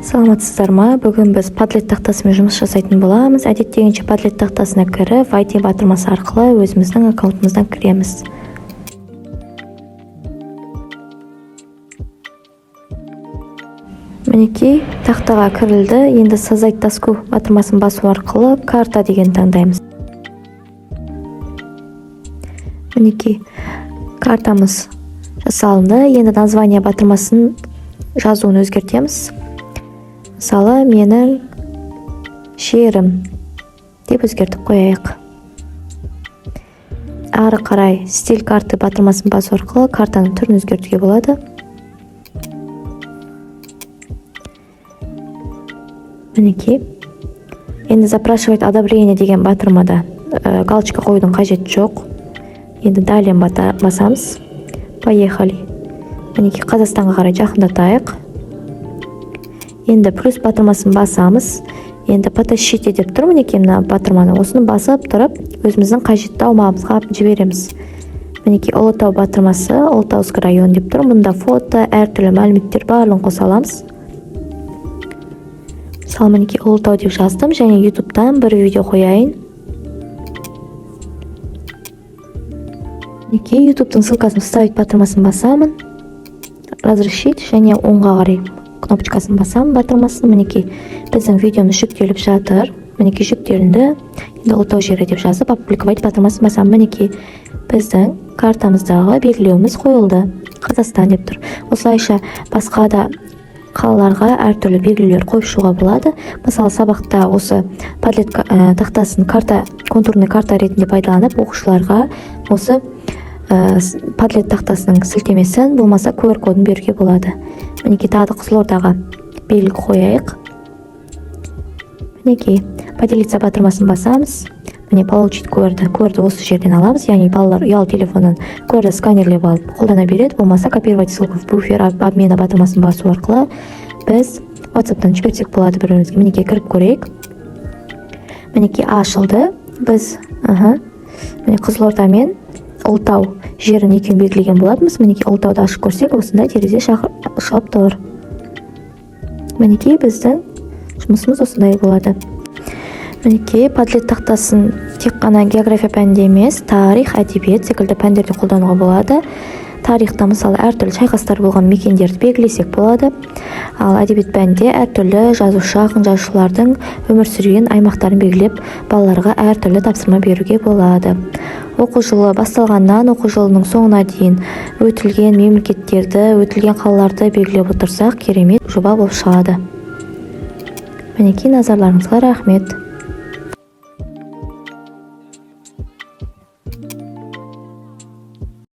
Саламатсыздар ма? Бүгін біз Padlet тақтасымен жұмыс жасайтын боламыз. Әдеттегінше Padlet тақтасына кіріп, «Войти» батырмасы арқылы өзіміздің аккаунтымыздан кіреміз. Мінекей, тақтаға кірілді. Енді «Создать доску» батырмасын басу арқылы «Карта» деген таңдаймыз. Мінекей, картамыз жасалынды. Енді «Название» батырмасын жазуын өзгертеміз. Мысалы, «Менің жерім» деп өзгертіп қояйық. Ары қарай «Стиль карты» батырмасын басу арқылы картаның түрін өзгертуге болады. Мінекей, енді «Запрашивать одобрение» деген батырмада галочка қоюдың қажеті жоқ. Енді «Далее» басамыз. Поехали. Мінекей, Қазақстанға қарай жақындатайық. Енді плюс батырмасын басамыз. Енді «Потащите» деп тұр. Мінекей, мына батырманы, осыны басып тұрып, өзіміздің қажетті аумағымызға жібереміз. Мінекей, Ұлытау батырмасы, «Ұлытауский район» деп тұр. Мұнда фото, әртүрлі мәліметтер, барлығын қоса аламыз. Мысалы, мінекей, Ұлытау деп жаздым және Ютубтан бір видео қояйын. Мінекей, Ютубтың ссылкасын «Вставить» батырмасын басамын, «Разрешить» және оңға қарай кнопочкасын басамын, батырмасын. Мінекей, біздің видеомыз жүктеліп жатыр. Мінекей, жүктелінді. Енді «Ұлытау жері» деп жазып, «Опубликовать» батырмасын басамын. Мінекей, біздің картамыздағы белгілеуіміз қойылды, Қазақстан деп тұр. Осылайша басқа да қалаларға әртүрлі белгілеулер қойып шығуға болады. Мысалы, сабақта осы Padlet тақтасын карта, контурный карта ретінде пайдаланып, оқушыларға осы Padlet тақтасының сілтемесін, болмаса QR кодын беруге болады. Мінекей, тағы да Қызылордаға белгі қояйық. Мінекей, «Поделиться» батырмасын басамыз. Міне, «Получить QR-ді», QR-ді осы жерден аламыз, яғни балалар ұялы телефоннан QR-ді сканерлеп алып қолдана береді. Болмаса «Копировать ссылку в буфер обмена» батырмасын басу арқылы біз WhatsAppтан жіберсек болады бір бірімізге. Мінекей, кіріп көрейік. Мінекей, ашылды. Біз аха, міне, Қызылорда мен Ұлытау жерін екеуін белгілеген болатынбыз. Мінекей, Ұлытауды ашып көрсек, осындай терезе шығып тұр. Мінекей, біздің жұмысымыз осындай болады. Мінекей, Padlet тақтасын тек қана география пәнінде емес, тарих, әдебиет секілді пәндерде қолдануға болады. Тарихта, мысалы, әртүрлі шайқастар болған мекендерді белгілесек болады. Ал әдебиет пәнінде әртүрлі жазушы, ақын жазушылардың өмір сүрген аймақтарын белгілеп, балаларға әртүрлі тапсырма беруге болады. Оқу жылы басталғаннан оқу жылының соңына дейін өтілген мемлекеттерді, өтілген қалаларды белгілеп отырсақ, керемет жоба болып шығады. Мінекей, назарларыңызға рахмет.